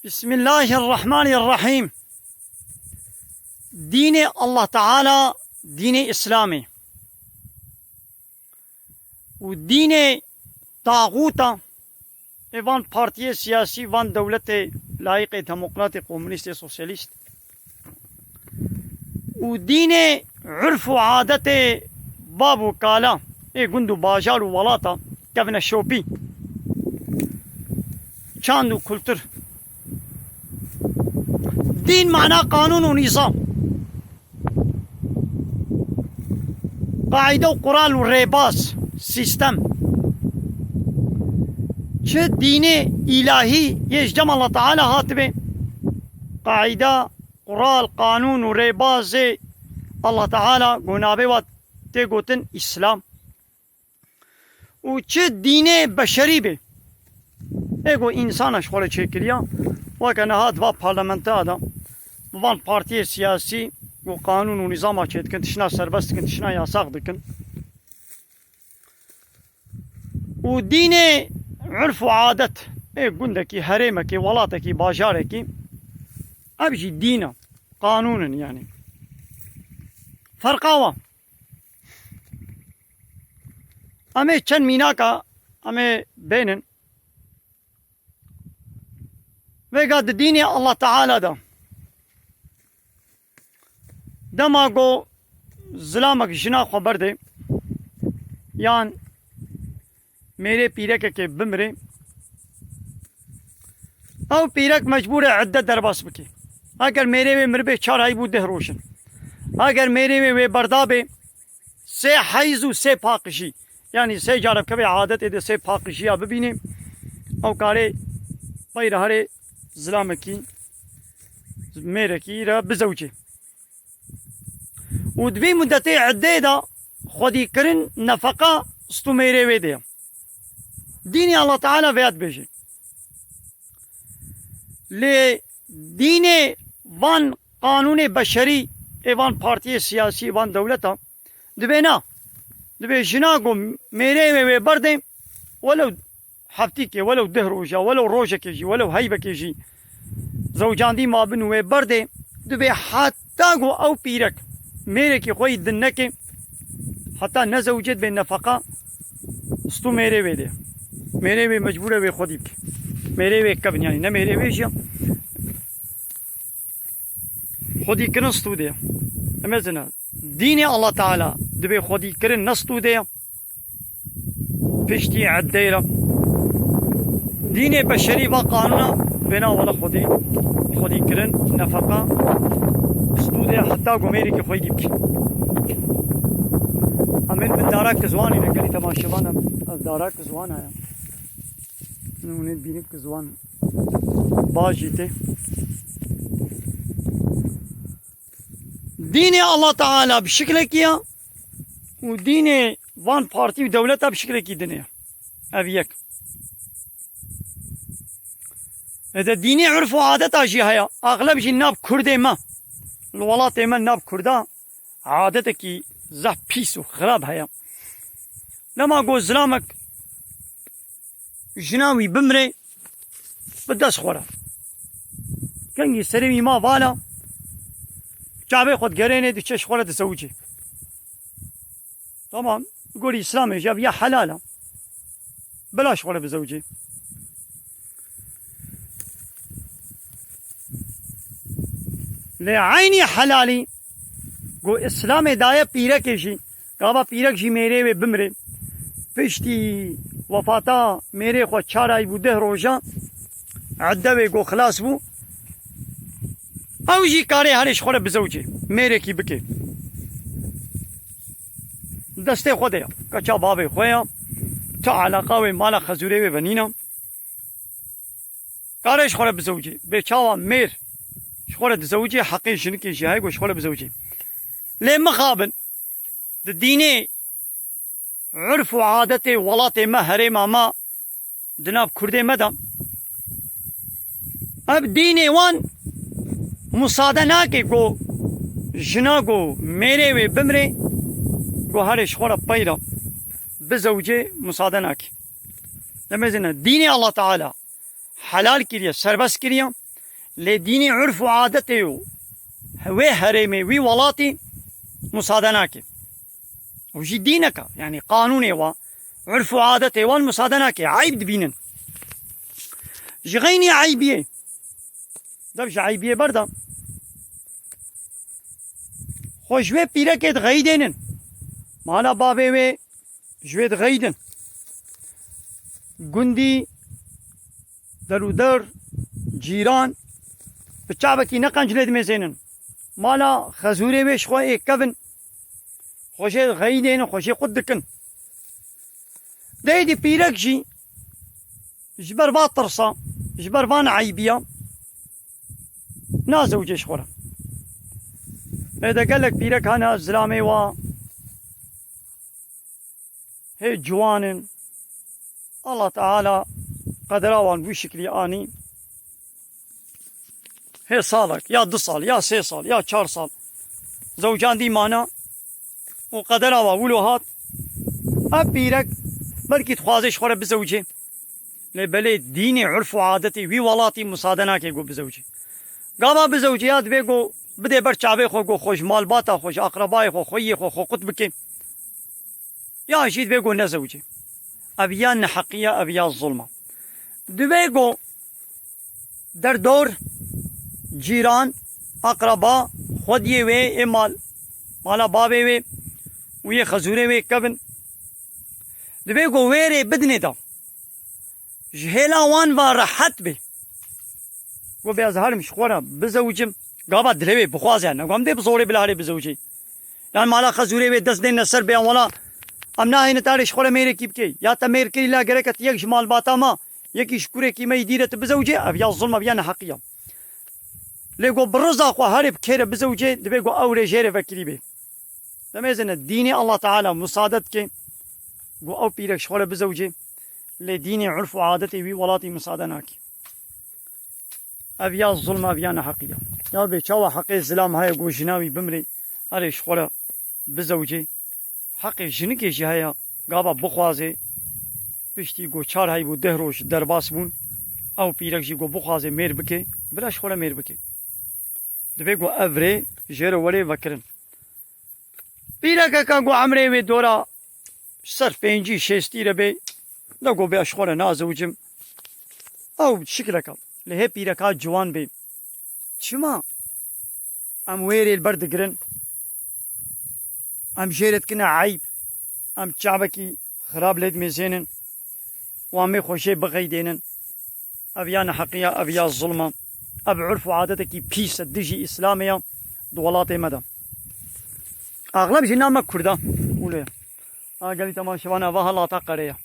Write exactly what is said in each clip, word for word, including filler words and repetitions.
Bismillahirrahmanirrahîm. Dînê Allah Teala dînê Îslamê û dînê taxûta ê van partiyê siyasî, van dewletê layîqê demokratê, komunîstê, sosyalîst û dînê urf û adetê bab û kala ê gund û bajar û welata kevneşopî, çand û kultur. Dîn mana qanûn û nîzam, qaîde û qural û rêbaz, sîstem. Çi dînê îlahî yê ji cem Allah Teala hatibe, qaîde, qural, qanûn û rêbazê Allah Teala ku navê wa tê gotin Îslam. Û çi dînê beşerî be, ê ku însana ji xwe re çêkiriya, weke niha di va parlamentoya de bi van partiyê siyasî ku qanûn û nîzama çêdikin, tişna serbest dikin, tişna yasax dikin. Û dînê urf û adet ê gundekî, herêmekî, welatekî, bajarekî, ev jî dîn e, qanûn in yanî. Ferqa wan. Em ê çend mînaka em ê bênin. Vêga di dînê Allah Teala de, dema ku zilamek jina xwe berdê, yan mêrê pîrekekê bimrê, ew pîrek mecbûr e idde derbas bike. Eger mêrê wê miribê çar ay bû deh roj in. Eger mêrê wê wê berdabê, sê heyz û sê paqijî. Yanî sê care bikeve adetê de sê paqijiya bibînê. Ew karê peyre herê zilamekî, mêrekî re bizewcê. Û di vê mudetê iddeyê de xwedîkirin nefeqa stûmêrê wê de ye. Dînê Allah Teala vêya dibêje. Lê dînê van qanûnê beşerî ê van partiyê siyasî, van dewleta, dibê na. Dibê jina ku mêrê wê wê berdê, welew heftîkê, welew deh roja, welew rojekê jî, welew heyvekê jî zewcandî mabin û wê berdê, dibê heta ku ew pîrek mêrekî xwe yî din neke, heta nezewicê dibê nefeqa stû mêrê wê de. Mêrê wê mecbûr e wê xwedî bike. Mêrê wê kevin, yanî ne mêrê wê jî ya. Xwedîkirin stû de. Em ê zina. Dînê Allah Teala dibê xwedîkirin ne stû de ya. Piştî eddeyra. Dînê beşerî va qanûna vêna wele xwedî, xwedîkirin, nefeqa, stû de heta ku mêrekî xwedî bike. Em ê bin darak ki ziwanî ne gelî temaşevan em. Ev darak ki ziwan heye. Nûnê bînik ki ziwan bajî tê. Dînê Allah Teala bi şiklekî ya û dînê van partî û dewleta bi şiklekî din e. Ev yek. Ede dînê urf û adeta jî heye. Axleb jî nav Kurdê me, li welatê me nav Kurda adetekî zehf pîs û xirab heye. Dema ku zilamek jina wî bimrê, bi dest xwe re. Kengî serê wî ma vala, çavê xwe digerênê, diçe ji xwe re dizewicê. Tamam, bi gorî Îslamê jî ev ya helal e. Bila ji xwe re bizewicê. Lê eynî helalî ku Îslamê daye pîrekê jî, gava pîrek jî mêrê wê bimrê. Piştî wefata mêrê xwe çar ay bû, deh roja, edde wê ku xilas bû. Ew jî karê herê ji xwe re bizewicê, mêrekî bike. Destê xwe de ya, keça bavê xwe ya, tu eleqa wê mala xezûrê wê ve nîna. Kare ji xwe re bizewicê. Bê çawa mêr ji xwe re dizewicê, heqê jinikê jî heye ku ji xwe re bizewicê. Lê mixabin, di dînê, urf û adetê welatê me, herêma me, di nav Kurdê me de, ev dînê wan musade nake ku jina ku mêrê wê bimrê, ku herê ji xwe re peyra bizewicê, musade nake. Demezîne, dînê Allah Teala helal kiriye, serbest kiriye. Lê dînê urf û adetê û wê herêmê, wî welatî musade nake. Ew jî dînek e, yanî qanûnê wa, urf û adetê wan musade nake. Eyb dibînin. Ji xeynî eybiyê, dev ji eybiyê berda. Xwe ji wê pîrekê dixeyidênin. Mala bavê wê ji wê dixeyidin. Gundî, derûder, cîran bi çavekî ne qenc lê dimêzênin. Mala xezûrê wê ji xwe ê kevin. Xwe jê dixeyidênin, xwe jê qut dikin. Dêdî pîrek jî ji ber va tirsa, ji ber van eybiya, nazewicê ji xwe re. Lê de gelek pîrek hene zilamê wa hê ciwan in. Allah Teala qedera wan bi wî şiklî anî. Hê salek, ya du sal, ya sê sal, ya çar sal zewcandî mana û qedera wa wilo hat. Ev pîrek belkî dixwaze ji xwe re bizewicê. Lê belê dînê, urf û adetê wî welatî musade nake ku bizewicê. Gava bizewicê ya divê ku bidê ber çavê xwe ku xwe ji malbata xwe, ji aqrebayê xwe, xweyê xwe, xwe qut bike. Ya jî divê ku nezewicê. Ev ya neheqî ye, ev ya zulm e. Divê ku derdor, cîran, aqreba, xwediyê wê, ê mal, mala bavê wê û yê xezûrê wê kevin. Divê ku wêrê bidinê de. Ji hêla wan ve rehet bê. Ku bê ez herim ji xwe re bizewicim. Gava dilê wê bixwaze, ne ku em dê bi zorê bila herê bizewicê. Yan mala xezûrê wê dest dêne ser bê, yan wela em nahêne te erê ji xwe re mêrekî bikê. Ya te mêr kirî la gereke tu yek ji malbata me, yekî ji kurekî me yî dîre tu bizewicê, ev ya zulm e, ev ya neheqî ye. Lê ku bi riza xwe herê bi kê re bizewicê, divê ku ew rê jê re vekirî bê. Demê zine dînê Allah Teala musade dike ku ew pîrek ji xwe re bizewicê, lê dînê urf û adetê wî welatî musade nake. Ev ya zulm e, ev ya neheqî ye. Ya bê çawa heqê zilam heye ku jina wî bimrê, erê ji xwe re bizewicê. Heqê jinikê jî heye, gava bixwaze, piştî ku çar hey bû, deh roj derbas bûn, ew pîrek jî ku bixwaze mêr bike, bila ji xwe re mêr bike. Divê ku ev rê jê re were vekirin. Pîrekeka ku emrê wê dora ser pêncî şêstî re bê, ne ku bê ez ji xwe re nazewicim. Ew şikleka, lê hê pîreka ciwan bê. Çima em wê rê li ber digirin? Em jê re dikine eyb. Em çavekî xirab lê dimêzênin. Wan mê xwe jê bixeydênin. Ev ya neheqiya, ev ya zulma. Ev urf û adetekî pîs e, dijî Îslamê ya di welatê me de. Axleb jî na me Kurda. Wilo ye. A gelî temaşevan, eva ha Lata Qerê ye.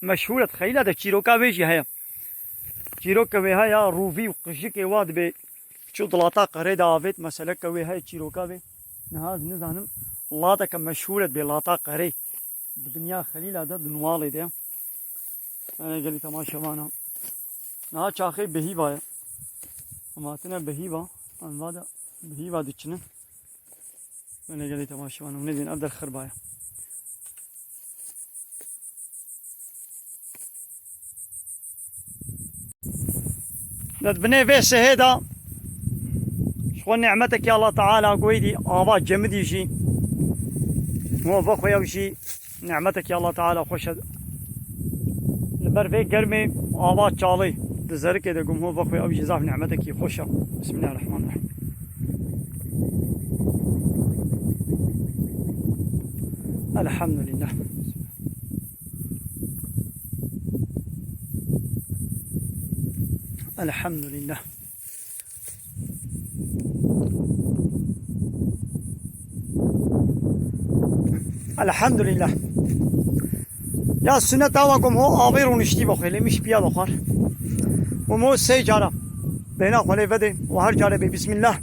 Meşhûr e, xeylê de çîroka wê jî heye. Çîroka wê heye, rûvî û qijikê wa dibê çû di Lata Qerê de avêt, meseleke wê heye çîroka wê. Niha ez nizanim lateke meşhûr e dibê Lata Qerê. Di dinya xelîla de, di Nuwalê de. Yanê gelî temaşevana. Niha çaxê Behîva ye. Em hatine Behîva. Em va de Behîva diçinin. Yanê gelî temaşevana. Hûn ê dîn ev der xirba ye. Di binê vê sihê de ji xwe nîmetekî Allah Teala goydî ava cemidî jî. Ho vexwe ew jî nîmetekî Allah Teala xweş e. Li ber vê germê ava çalê di zerikê de gum ho vexwe ew jî zaf nîmetekî xweş e. Bismillahirrahmanirrahîm. Elhamdülillah. Elhamdülillah. Elhamdülillah. Ya sunnet awa kom ho avê rûniştî bixwe, lê min şipiya bixwar. Kom ho sê cara bêhna xwe lê vedê û her care bê bismillah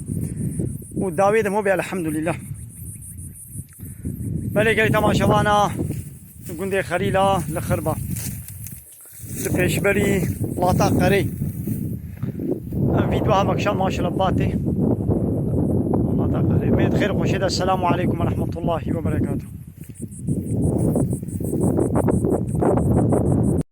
û dawê de ho bê elhamdülillah. Belê gelî temaşevana gundê Xelîla li Xirba. Li pêşberî Lata Qerê. Em vîdyo hem akşam maşallah batê. Lata Qerê. Mêd xêr xweşê de. Selamu aleykum ve rahmetullahi ve berekatuhu.